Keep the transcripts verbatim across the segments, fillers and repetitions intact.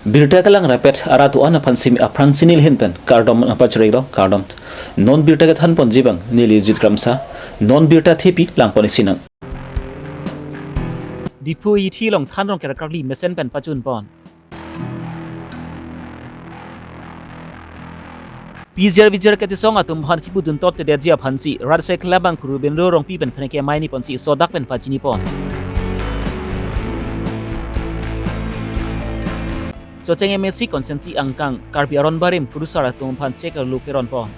Birta kelang rapet arat do-an aphan simi aphrangsi neli ahin pen kardom nangpachirilo, kardom. Non birta kethan ponji abang neli Jit Kramsa, non birta thepi lang pon isi nang. Diphu Heythe along than rongker karkli mesen pen pachun pon. Pijir vijir kachesong atum aphan kipudun tot tedetji aphansi rat asai kelang abang Phu Rubindro Rongpi pen phenke maini ponsi sodak pen pachini pon. Chocheng M A C constituency angkang Karbi Aron Barim kurusar atum aphan chek arlo keron pon.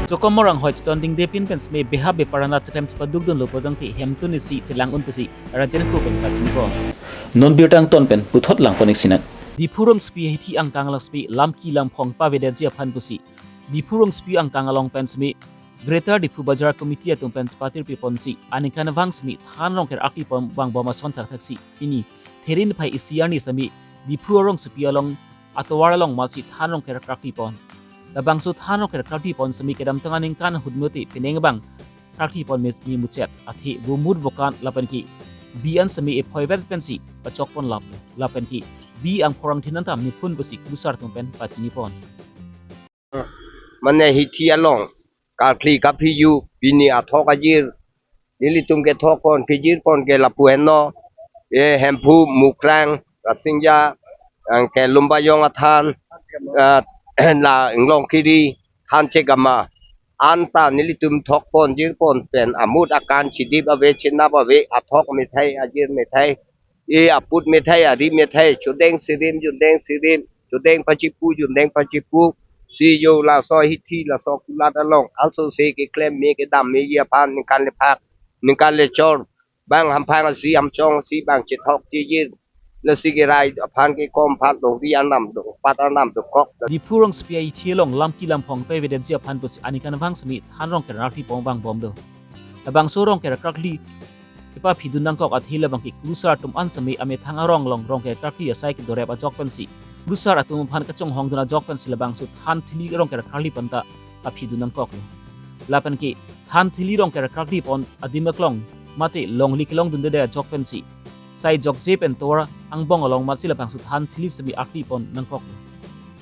Chokomor anghoi chitondingde pin pen simi beha bepar anat cheklem chepadukdunlo pulotangte hemtun isi chelang un pusi rajen ku pen pachini pon. Non birta angton pen puthot lang pon isi nang. Diphu rongsopi Heythe angkang alongsi lamki lamphong pavedetji aphan pusi Diphu rongsopi angkang along pen simi Greater Diphu Bazar Committee atum pen chepatir pi ponsi aningkan vang simi than rongker karkli pon vangbom ason thakthak si pini Therin phai isi arni simi Diphu rongsopi along atovar along amatsi than rongker karkli pon. Labangso than rongker karkli pon simi kedamtang aningkan ahut mute penang abang karkli pon me, me muchet athe vomut vokan lapen ke bi an simi ephoi vet pensi pachok pon lap lapen ke bi angphor angthin anta mephun pusi kurusar atum pen pachini pon. Mane Heythe along karkli kaphi-u pini athok ajir nelitum kethok pon kejir pon ke lapu henlo, e Hemphu, Mukrang, Rasingja, anke Lumbajong athan, ah, la Inglongkiri, Thanchek ama. Anta nelitum thok pon jir pon pen amut akan chidip ave chenap ave athok methai ajir methai e aput methai ari methai chodeng sirim jundeng sirim chodeng pachipu jundeng pachipu si yo laso Heythe laso kulat along anso se keklem me kedam meji aphan ningkan lephak ningkan lechor bang hamphang asi hamchong asi bang chethok chijir lasi kerai aphan kekom aphan longri arnam do pat arnam dokok. Diphu rongsopi Heythe along lamki lamphong pavedetji aphan pusi aningkan vang simi than rongker karkli pon vangbom do. Labangso rongker karkli kepaphidun nangkok athe labang ke kurusar atum an simi amethang arong along rongker karkli asai kedorep ajok pensi kurusar atum aphan kachonghongdun ajok pensi labangso than thili rongker karkli pon ta paphidun nangkoklo. Lapen ke than thili rongker karkli pon adim aklong mate longle kelongdunde ajok pensi sai jokje pen tovar angbong along amatsi labangso than thili simi karkli pon nangkoklo.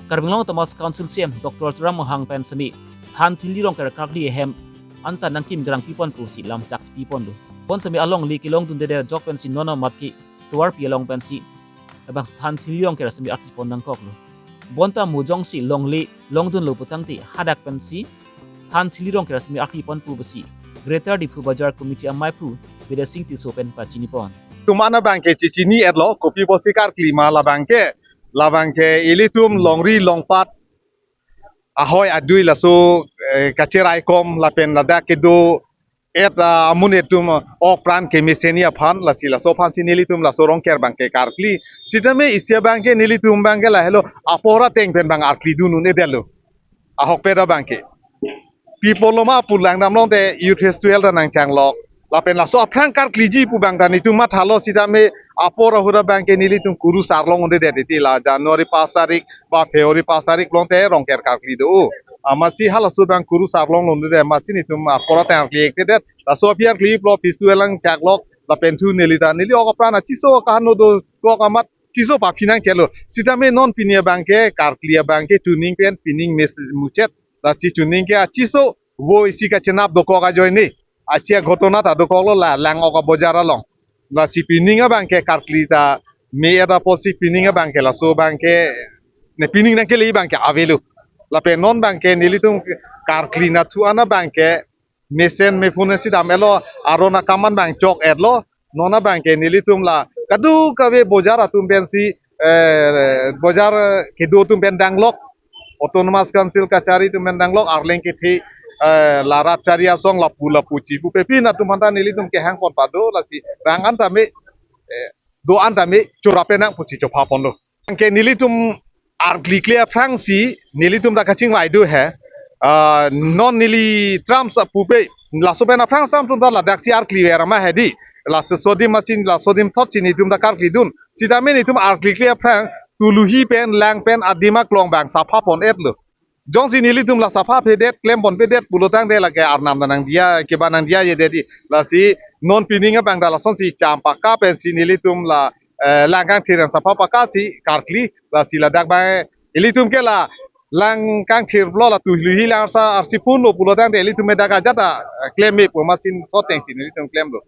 Karbi Anglong Autonomous Council C E M Doctor Tuliram Ronghang pen simi than thili rongker karkli ahem anta nangkim grang pi pon pusi lamchak pi ponlo. Pon simi alongle kelongdunde ajok pensi non amat ke tovarpi along pensi labangso than thili rongker simi karkli pon nangkoklo. Bonta mo jongsi longle longdunlo pulotangte hadak pensi than thili rongker simi karkli pon pu pusi Greater Diphu Bazar Committee amaiphu Bidya Sing Tisso pen pachini pon. Atum an abang ke chechini etlo kopi pusi karkli ma labang ke, labang ke ilitum longri longpat ahoi adui laso, eh, kacheraikom lapen ladak kedo et, ah, amonit atum, ah, ok pran kemesen aphan lasi laso aphansi nelitum laso rongker abang ke karkli. Sitame isi abang ke nelitum abang ke lahelo apor ateng pen abang karkli dun un-edetlo. Ahokpet abang ke. Pi apotlo ma pu langdam longte Youth Festival ta nangchanglok. Lapen laso aphrang karkliji pu abang ta nelitum mathalo sitame apor ahut abang ke nelitum kurusar long un-edet titi la January pas tarik ba February pas tarik longte rongker karkli do. Amatsi halaso abang kurusar long un-edet amatsi nelitum apor ateng karkli-ektedet. Laso aphi karkli pulo festival nangchaklok lapen thu neli ta neli ok apran achiso kahano dokok amat chiso paphi nangchelo. Sitame non pini abang ke karkli abang ke chuning pen pining mes muchet. Lasi chuning ke achiso vo isi kachenap dokok ajoine. Asia ghotona ta dokoklo la lang ok abojar along. Lasi pining abang ke karkli ta me-et apotsi pining abang ke laso abang ke ne pining nangkele abang ke avelo. Lapen non abang ke nelitum karkli nathu an abang ke mesen mephun si dam-etlo aron akam an abang chok-etlo. Non abang ke nelitum la kadokave bojar atum pensi, eh, bojar kedo atum pen danglok, Autonomous Council kachari atum pen danglok, arleng kethe, eh, la rat chari asong lapu lapu chipu pepin atum aphanta nelitum kehang pon pado lasi bang an tame, eh, do an tame chora penang pusi chopha ponlo. Anke nelitum arklikle aphrangsi nelitum ta kachingvai do he. Ah, non neli tram sa pupe laso pen aphrang sam atum ta ladaksi arkliver ma hedi. Laso adim asin laso adim thotsi nelitum ta karkli dun. Sitame nelitum arklikle aphrang tuluhi pen lang pen adim aklong abang sapha pon-etlo. Jongsi nelitum la sapha pedet klem pon pedet pulotangte lake arnam ta nangdiya keba nangdiya-edet di. Lasi Non pining abang da lasonsi cham paka pensi nelitum la, eh, lang kangthir an sapha paka si karkli, lasi ladak bang ilitum ke la lang kangthir lo la tu hili hi lang arsa arsi phun lo pulo tangte ilitum me dak ajat a, eh, klem me pu amatsi soteng si nelitum klemlo.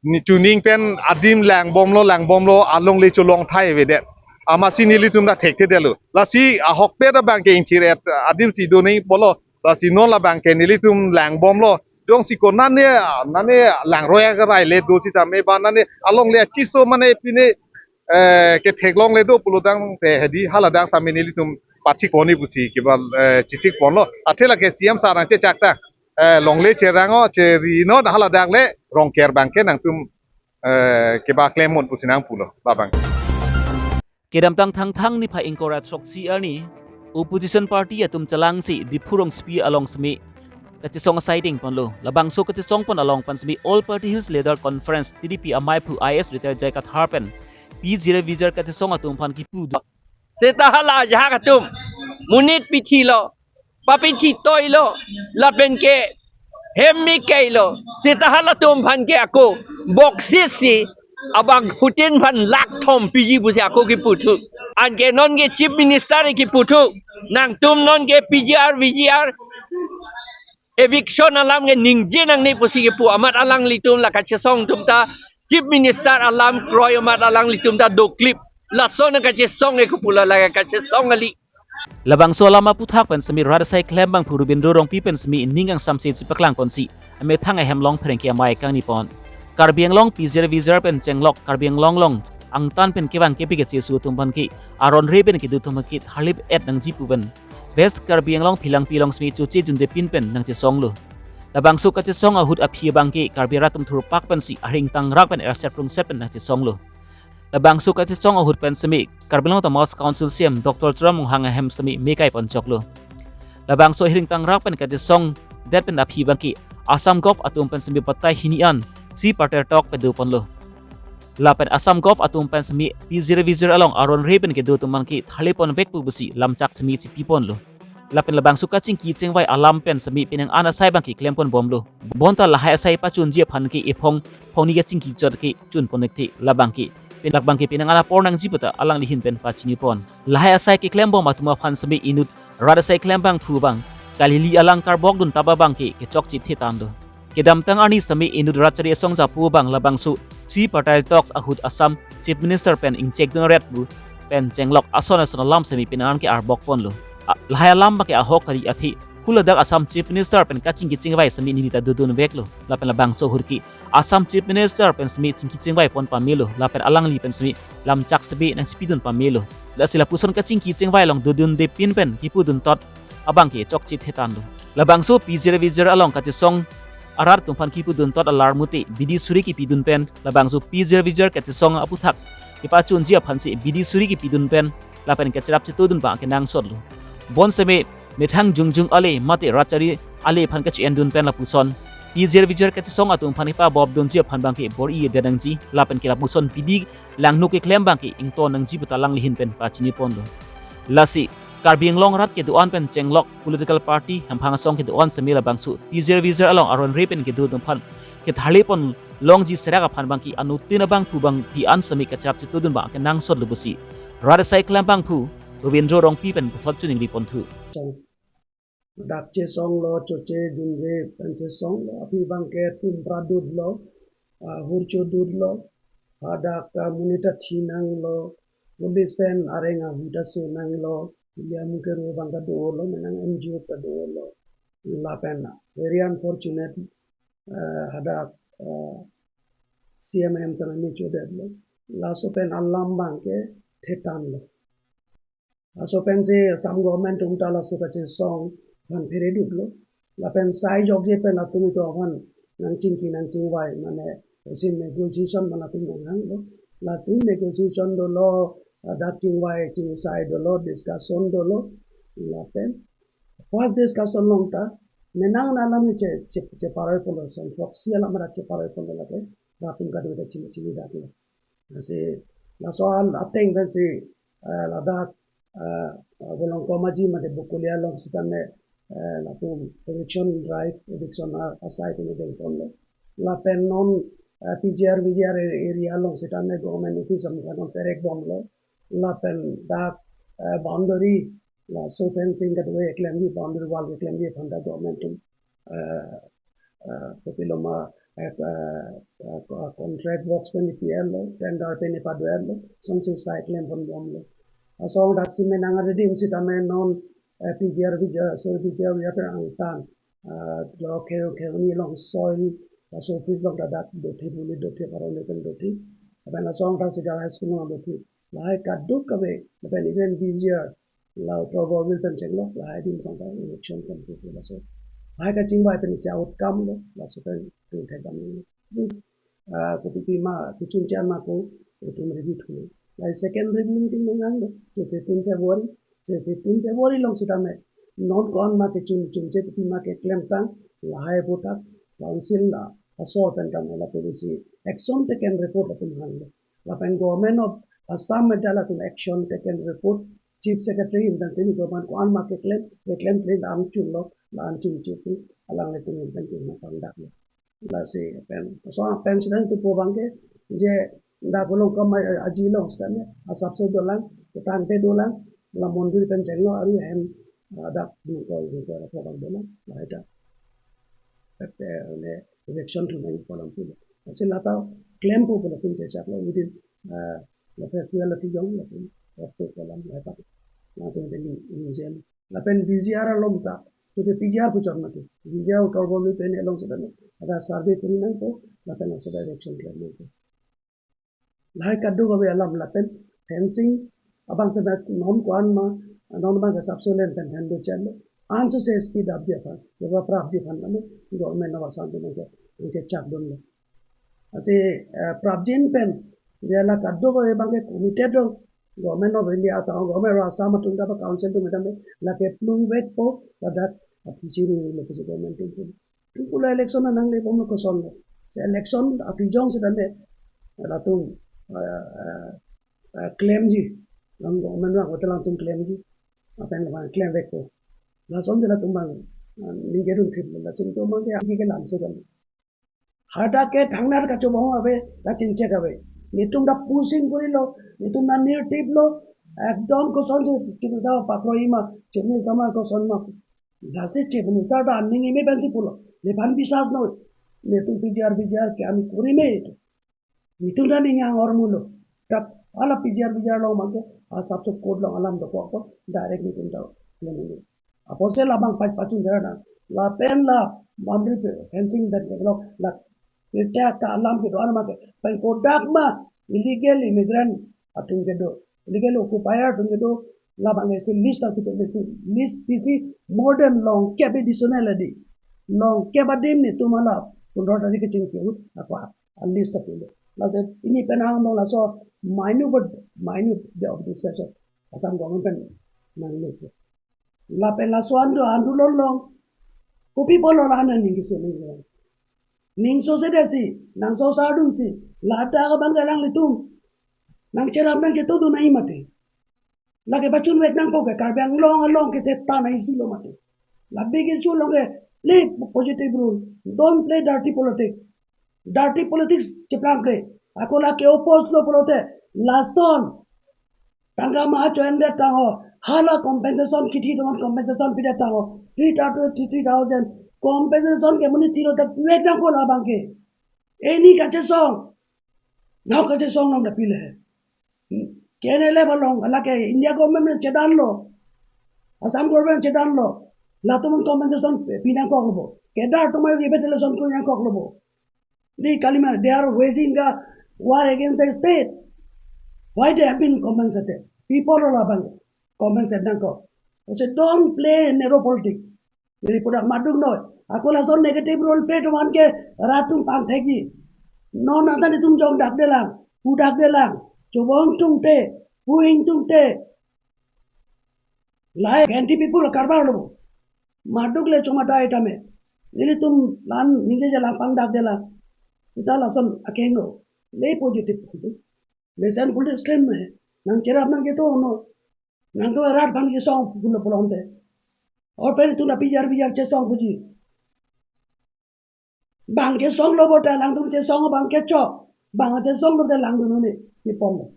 Ni chuning pen adim langbomlo, langbomlo, alongle cholong thai avedet. Amatsi nelitum ta thekthedetlo. Lasi ahokpet abang ke ingthir-et adim si do nangji pulo. Lasi non labang ke nelitum langbomlo. Jongsi ko nane, nane langroi akarai le do sitame ba nane alongle achiso mane pine, eh, ketheklongle do pulo tangte hedi haladak sami nelitum pathik pon-i pusi keba, eh, chisik ponlo. Athe lake C M sir nangchechak ta, eh, longle cherang-o cheri non haladak le Rongker abang ke nangtum, eh, keba klem un pusi nangpulo labang. Kedamtang Thangthang niphai ingkoi ra throksi arni opposition party atum chelangsi Diphu rongsopi along semi kachesong asai dengponlo. Labangso kachesong pon along pen semi All Party Hills Leader Conference, T D P, amaiphu I A S retired J I Kathar pen P Jirvijar kachesong atum aphan kipu do. Seta hala ajahak atum monit pithilo, papithi toilo, lapen ke hem mi kailo. Seta halatum aphan ke ako boksit si abangphutin aphan lakh thom piji pusi ako kiputhu. Anke non ke Chief Minister kiputhu. Nangtum non ke P G R, V G R, eviction alam ke ningje nangne pusi kipu amat alanglitum la kachesong atum ta Chief Minister alam kroi amat alanglitum ta doklip. Lason kachesong ke kupula la kachesong kali. Labangso alam aputhak pen semi rat asai klembangphu Robindro Rongpi pen semi ning kangsamse chepaklang ponsi amethang ahem along pherangke amei kangni pon. Karbi Anglong P Jirvijar pen chenglok Karbi Anglong along angtan pen kevang kepi kachesu atum aphan ke aron re pen kedo atum aphan ke tharlip et nangji pu pen West Karbi Anglong Phelangpi along semi choche junje pin pen nangchesonglo. Labangso kachesong ahut aphi abang ke Karbi arat atum thurpak pensi ahring tangrak pen erset prungset pen nangchesonglo. Labangso kachesong ahut pen semi Karbi Anglong Autonomous Council C E M Doctor Tuliram Ronghang ahem semi mekai ponchoklo. Labangso ahring tangrak pen kachesongdet pen aphi abang ke Assam Govt atum pen semi batai hini an three party talk pado ponlo. Lapen Assam Govt atum pen semi P Jirvijar along aron re pen kedo atum aphan ke tharlip ponvek pu pusi lamchak semi chipi ponlo. Lapen labangso kachingki chingvai alam pen semi penang an asai abang ke klem ponbomlo. Bonta lahai asai pachunji aphan ke ephong phongni kachingki chot ke chun pon-ik the labang ke. Pen labang ke penang an apor nangji puta alangli ahin pen pachini pon. Lahai asai keklembom atum aphan semi inut rat asai klembangphu abang kalili alang karbok dun taba abang ke kechokche thetang do. Kedamtang arni semi inut rat chari asong japu abang labangso three party talks ahut Assam Chief Minister pen ingchek dun ret pu pen chenglok ason ason alam semi penang an ke arbok ponlo. A, lahai alam abang ke ahok kali athe huladak Assam Chief Minister pen kachingki chingvai semi neli ta dodunveklo. Lapen labangso ahut ke Assam Chief Minister pen semi chingki chingvai pon pamelo. Lapen alangli pen semi lamchak sebe nangchipidun pamelo. Lasi lapuson kachingki chingvai along dodunde pin pen kipudun tot abang ke chokche thetang do. Labangso P Jirvijar along kachesong arat atum aphan kipudun tot alar mute bidi suri kipidun pen labangso P Jirvijar kachesong aputhak kepachunji aphansi bidi suri kipidun pen lapen kacherap chetudun abang kenangsotlo. Bon semi methang jongjong ale mate rat chari ale aphan kachi-endun pen lapuson P Jirvijar kachesong atum aphan kepabobdunji aphan abang ke bor-idet nangji lapen ke lapuson bidi langno keklem abang ke ington nangji puta alangli ahin pen pachini ponlo. Lasi Karbi Anglong arat kedo-an pen chenglok political party hemphang asong kedo-an semi labangso P Jirvijar along aron re pen kedo atum aphan ketharlip ponlongji serak aphan abang ke anuttin abangphu abang phi an semi kacherap chetudun abang kenangsotlo pusi rat asai klembangphu Robindro Rongpi pen puthot choningri ponthu. Dak chesonglo, choche junje pen chesonglo, aphi abang ke tum pradutlo, ahur chodutlo, hadak ta monit ta thinanglo, police pen areng ahu ta sonanglo, William Kero abang ta dolo, menang M G O ta dolo. Lapen very unfortunate, eh, hadak, eh, C M M ta nangmi chodetlo. Laso pen alam abang ke thetanglo. Laso pensi Assam government atum ta laso kachesong aphan pheredutlo. Lapen sai jokje pen atum itum aphan nangchingki nangchingvai mane, lasi negotiation mane atum nanghanglo. Lasi negotiation dolo, hadak chingvai chingsai dolo, discussion dolo. Lapen first discussion along ta menang an alam che, che, cheparoi ponlo, song proxy alam ra cheparoi ponlo lake, rat atum kadokave ta chini chini daklo. Lasi laso an ateng pensi, eh, ladak, eh, Volongkom Aji mate Bokolia along sitame, eh, latum eviction drive, eviction a-, asai pen dengponlo. Lapen non eh, P G R, V G R area along sitame government office aphan non perek bomlo. Lapen dak, eh, boundary, laso fencing kedo keklemji, boundary wall keklemji aphan dak government atum, eh, eh, kopiloma, eh, eh, eh, contract works pen pi-etlo, tender pen padetlo, something site klem pon bomlo. Laso dak si menang adim sitame non, eh, P G R, V G R, so V G R, V G R pen angtan, eh, lo khe, khe ni along soil, laso office along dak dothi, buli dothi, parole pen dothi. Lapen laso dak si Girls' High School along dothi. Lahai kadokave, lapen even V G R, la Uttar Borbil pen chenglok, lahai adim song ta election kan tu laso. Lahai kachingvai pen isi outcome lo, laso pen tu thekdam lo. Ah, kopi pima, kechun chan ma ko, itum review thulo. Lahai second review meeting nang hanglo, so fifteen February, so fifteen February along sitame, non ko-an ma kechun chunche, kopi ma keklem tang, lahai aphuthak, council la, asor pen tame la policy, action taken report latum hanglo. Lapen Government of Assam pen ta latum action taken report, Chief Secretary intention government ko-an ma keklem, keklem klem la-an chunlo, la-an chunche pu, alanglitum intention ma pangdaklo. Lasi pen, so pen sitame tu po abangke, je dak along kam aji along sitame, asapso dolang, ketang te dolang, la mondir pen chenglo, aru hem, ah, dak bingkol, bingkol, po abang dolang, lahai ta. Ete, ne, election tu nang kolam pulo. Lasi lata klem po pulo pun chechaklo, within, ah, la festival la tijong, la pun, waktu kolam, lahai ta. Latum pen ni, ni jen. Lapen V G R along ta, tu ke P G R puchot mati. V G R Uttar Borbil pen along sitame, ada survey kuri nangpo, lapen laso direction klem nangpo. Lahai kadokave alam lapen fencing, abang pen non ko-an ma, non abang ke asapso len pen handle chenlo. Anso se speed up ji aphan, ya prapji aphan kami, Government of Assam pen ke, ke chak dunlo. Lasi, eh, prapjin pen, ya la kadokave abangke committed lo, Government of India atau Government of Assam atum ta ba council atum ta me, lake plung vekpo, ladak apichi ni lo pusi government atum. Pu la election nangle bomlo kosonlo. Si election aphi jong sitame, latum, eh, eh, eh, klemji, lang government lang hotel latum klemji, lapen lapen klem vekpo. Lason je latum abang, eh, ningje dun thip, lason atum abangke, api ke lam so kan. Hadak ke thangnar kachobong ave, kachingchek ave. Netum ta pushing kurilo, netum ta nirtiplo, ekdom koson si, chini ta papro ima, chini ta ma koson ma. Lasi Chief Minister ta aning ime pensi pulo, nephan biswas noi. Netum P G R, V G R ke ami kurime itum. Netum ta ning ahormu lo. Tap, hala P G R, V G R along abangke, asapso court along alam dokok ko, direct netum ta, netum. Apotsi labang pach pachun jera na. Lapen la boundary fencing pen keklok la. Pirta ka alam kedo-an ma ke. Pen kodak ma illegal immigrant atum kedo, illegal occupier atum kedo, labang isi list ta kedo, list pisi more than longkep additional adi. Longkep adim netum hala pondro tarik kechingki ahut ako a list ta pilo. Lasi pini pen ang dong laso minute, minute day of discussion. Assam government pen nanglo. Lapen laso andu andu lolong. Kopi pulo la aning keso ning lo. Ning so se desi, nang so sardun si, ladak abang galang litum. Nang cherap nang keto do nai mati. Lake pachun vek nangpo ke Karbi Anglong along ke te ta nai si lo mati. La big issue along ke play positive role. Don't play dirty politics. Dirty politics cheplang play. Ako lake oppose lo pulote, lason tangka maha cho-en det tangho, hala compensation kithi teman compensation pidet tangho, three thousand, three thousand compensation ke monit tiro tak pidet tangho labang ke. Eni kachesong, nau kachesong nang dapile. K N L F along, lake India government chedanlo, Assam government chedanlo, latum compensation pinangkok lobo. Kedar tomar revitalization ko nangkok lobo. They kalima, they are waging a war against the state. Why they have been compensated? People along abang compensate nangkok. I say, don't play narrow politics. Neli pudak madung noi. Ako lason negative role play teman ke rat atum pangthekji. Non anta netum jong dakdelang, pu dakdelang, chobong tungte, pu ingtungte. Lahai anti people karbar lo. Maduk le choma dai tame. Nelitum la-an ningje jalang pangdakdelang. Sita lason akeng lo. Le positive putu. Lesen putu stream me. Nang cherap nang keto no. Nang to rat bang chesong pulo pulo ante. Or pen tu na P G R V G R chesong puji. Bang chesonglo bo ta alangtum chesong abang ke chok. Bang chesonglo ta alangtum ne, ne pon.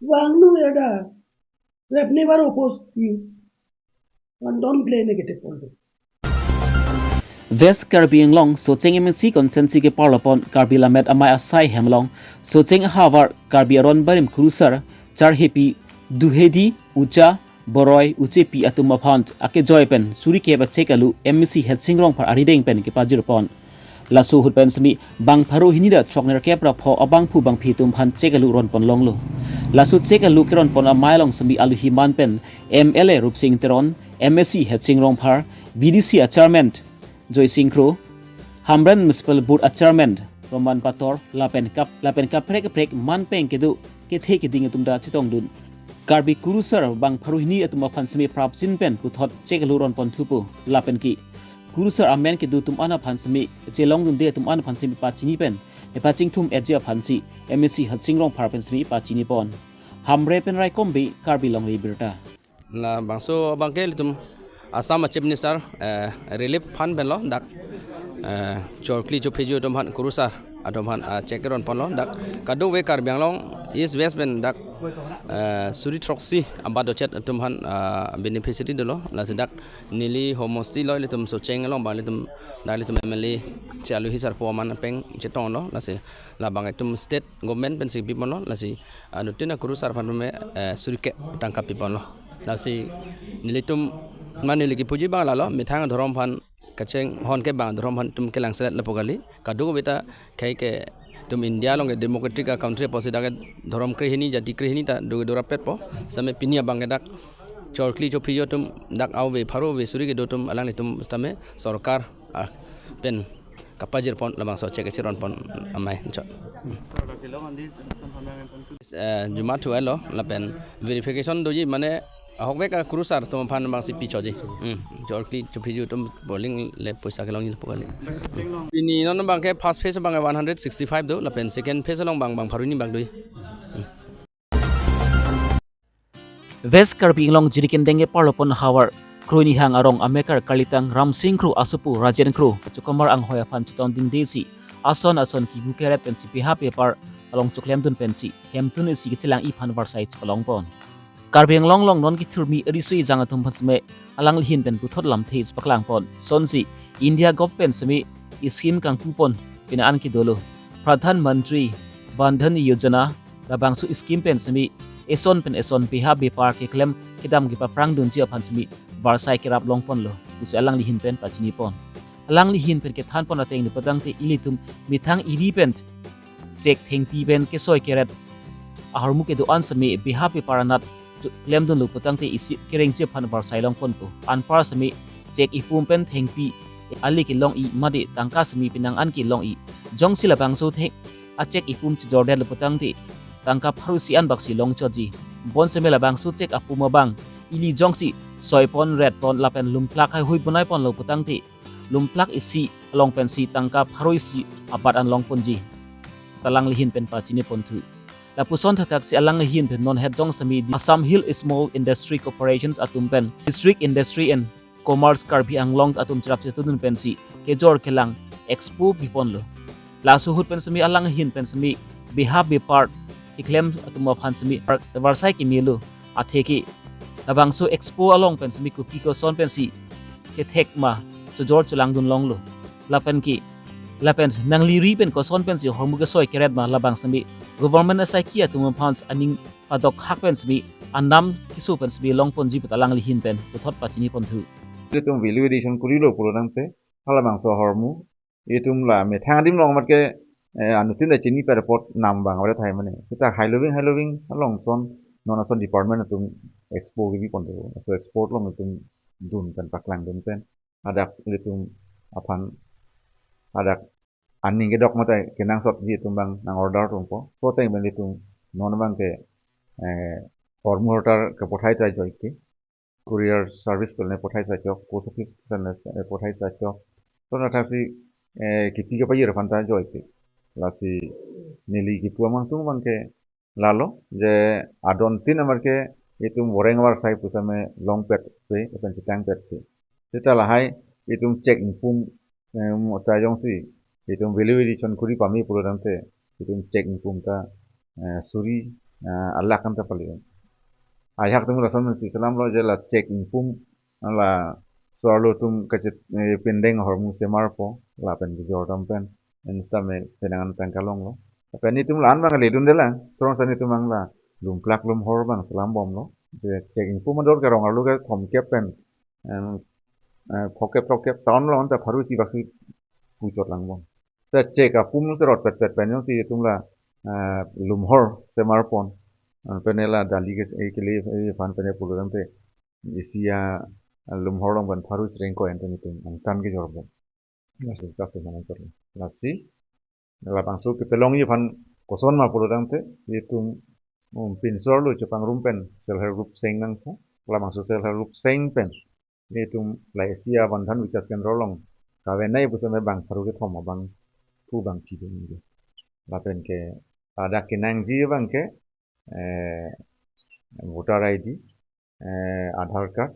Bang nu ya da. Let never oppose you. And don't play negative politics. West Karbi Anglong, Socheng M N C constituency keparlo pon Karbi Lammet Amei asai hem along Socheng ahavar Karbi aron barim kurusar, Charhepi, Duhedi, Ucha, Boroi, Uchepi atum aphan akejoi pen suri kep a-cheque alu M A C Hetsing Rongphar arideng pen kepajir pon. Laso ahut pen semi bang pharo hini ra throknerkep ra pho abangphu bangphi atum aphan cheque alu ron pon longlo. Laso cheque alu keron pon amei along semi aluhi man pen M L A Rupsing Teron, M A C Hetsing Rongphar, V D C a-chairman Joysing Kro, Hamren Municipal Board a-chairman Roman Pator, lapen kap, lapen kaprek kaprek man peng kedo kethe keding atum ta chetongdun. Karbi kurusar bang pharo hini atum aphan semi prapjin pen puthot cheque alu ron pon thupo, lapen ke kurusar amen kedo atum an aphan semi chelongdunde atum an aphan semi pachini pen, nepachingthum eji aphan si M A C Hetsing Rongphar pen semi pachini pon. Hamren pen Raikom Bey, Karbi Longri Abirta. Labangso abang ke ilitum Assam Chief Minister, eh, relief fund penlo dak, eh, chorkli chopheju atum aphan kurusar atum aphan, ah, cheque ron ponlo dak kadokave Karbi Anglong East West pen dak, eh, suri throksi abang dochet atum aphan, ah, beneficiary dolo. Lasi dak neli homosti lo ilitum Socheng along abang ilitum dak ilitum M L A si aluhi sarpo aman peng chetonglo. Lasi labang itum state government pensi pi ponlo. Lasi anuttin akurusar aphan me, eh, suri kep tangka pi ponlo. Lasi nelitum mane neli kipuji abang lalo, methang adhorom aphan kachinghon ke bang adhorom aphan itum kelang selet lapu kali. Kadokave ta khei ke itum India along ke democratic a-country apotsi dak ke dhorom krehini, jati krehini ta do, dorapetpo. Seme pini abang ke dak chorkli chopheju atum dak ave pharo ave suri kedo atum alanglitum seme sorkar, ah, pen kapajir pon labangso cheque cheron pon amei chot. Eh, juma thu elo lapen verification doji mane ahokvek akurusar atum aphan abang si pichoji. Hmm. Chorkli chopheju atum polling le poisa kelongji lapu kali. Pini non abang ke first phase abang one hundred sixty-five do lapen second phase along abang bang pharo hini bak do. West Karbi Anglong Jirikindeng keparlo pon havar Kroinihang arong amekar kalitang Ramsing Kro asopo Rajen Kro, kachokomar anghoi aphan chetongdingde si ason ason kibu kerep pensi beha bepar along choklemdun pensi hemtun isi kechelang-i aphan varsai chepalong pon. Karbi Anglong along non kethurmi riso ejang atum aphan seme alanglihin pen puthot lamthe isi paklang pon. Sonsi India government seme scheme kangpu pon pina an kedolo. Pradhan Mantri Van Dhan Yojana labangso scheme pen seme eson pen eson beha bepar keklem kedam kepaprang dunji aphan seme varsai kerap long ponlo pusi alanglihin pen pachini pon. Alanglihin pen kethan pon ateng le patangte ilitum methang eri pen cheque thengpi pen kesoi keret ahormu kedo-an seme beha bepar anat klemdunlo patangte isi kerengji aphan varsai long ponpo. Anpar seme cheque ipum pen thengpi ale kelong-i mate tangka seme penang an kelong-i. Jongsi labangso theng a-cheque ipum chejordetlo patangte tangka pharo isi an baksi longchotji. Bonseme labangso cheque apum abang ili jongsi soi pon ret pon lapen lumplak haihui bonai ponlo patangte lumplak isi along pensi tangka pharo isi abat an long ponji ta alanglihin pen pachini ponthu. Lapuson thathaksi alanglihin pen non het jong seme Assam Hill Small Industry Corporations atum pen District Industry and Commerce Karbi Anglong atum cherap chetongdun pensi kejor kelang expo pi ponlo. Laso ahut pen seme alanglihin pen seme beha bepar keklem atum aphan seme varsai kemelo atheke labangso expo along pen seme kopi koson pensi kethek ma chojor chelangdun longlo. Lapen ke lapen nangliri pen koson pensi hormu kesoi keret ma labang seme government asaiki atum aphan aning padok hak pen seme anam keso pen seme long ponji puta alanglihin pen puthot pachini ponthu. Itum value addition kurilo pulo nangte halabangso ahormu itum la methang adim long mat ke, eh, anuttin ta chini per pot nam bang ore thai mane. Seta hailoving hailoving along son non ason department atum expo kebi pontu. So expo along itum dun pen paklang dun pen hadak ilitum aphan hadak aning kedok mate kenangsotji atum abang nang order tungpo. So ateng pen ilitum non abang ke, eh, hormu hortar kepathai ta joike. Courier service pen le pathai sa chok, post office pen le pathai sa chok. Ton athaksi, eh, kipi kepajir aphan ta joike. Lasi neli kipu amang tung abang ke lalo je adon tin amar ke itum voreng varsai pusitame longpet pe, itum chetangpet pe. Seta lahai itum cheque ipum em, ta jongsi itum value addition kuri pame pulo tangte itum cheque ingpum ta, eh, suri, eh, alakh anta pali. Ajahak atum lason pensi selamlo je la cheque ingpum la so-arlo atum kachet, eh, pindeng ahormu semarpo lapen kejor dam pen, eh, sitame penang an tangka longlo. Lapen itum la-an abang ledunde lang, throngsi itum abang la lumplak lumhor abang selambomlo. Je cheque ingpum ador ke rong arlo kethom kep pen, em, eh, phokep phokep town lo anta pharo isi baksi puchot langbom. Ta cheque apum se rot petpet pen jongsi itum la, eh, lumhor semarpon. Eh, pen la dali ke, eh, kele, eh, aphan pen pulo tangte isi a, eh, lumhor along pen pharo isi rengko anta itum angtan kejorbom. Lasi, lasi mana chot. Lasi, labangso kepalongji aphan koson ma pulo tangte itum, um, pinso-arlo chepangrum pen self help group seng nangpo. Labangso self help group seng pen itum la isi a Bandhan Vikas Kendro along kavenai pusitame bang pharo kethom abang phu bang phi dun. Lapen ke ladak kenangji abang ke, eh, voter I D, eh, Aadhaar card,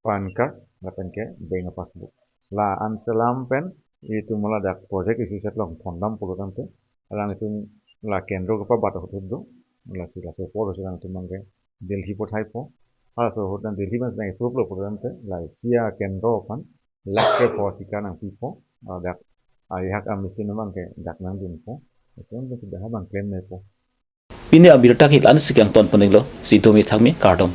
PAN card, lapen ke bank passbook. La-an selam pen itum ladak project isi set along thondam pulo tangte alanglitum la kendro kepabat ahut ahut do. Lasi laso apor si alangtum abang ke Delhi pathaipo. Halaso ahut nang Delhi abang si nang approve lo pulo tangte la isi a kendro aphan lakh kre pho sika nangpipo. Ladak ajahak a machine abang ke dak nangdunpo. Lason ke sudah abang klem mepo. Pini abirta ke la-an si kangton pon-iklo, si domi thakmi, kardom.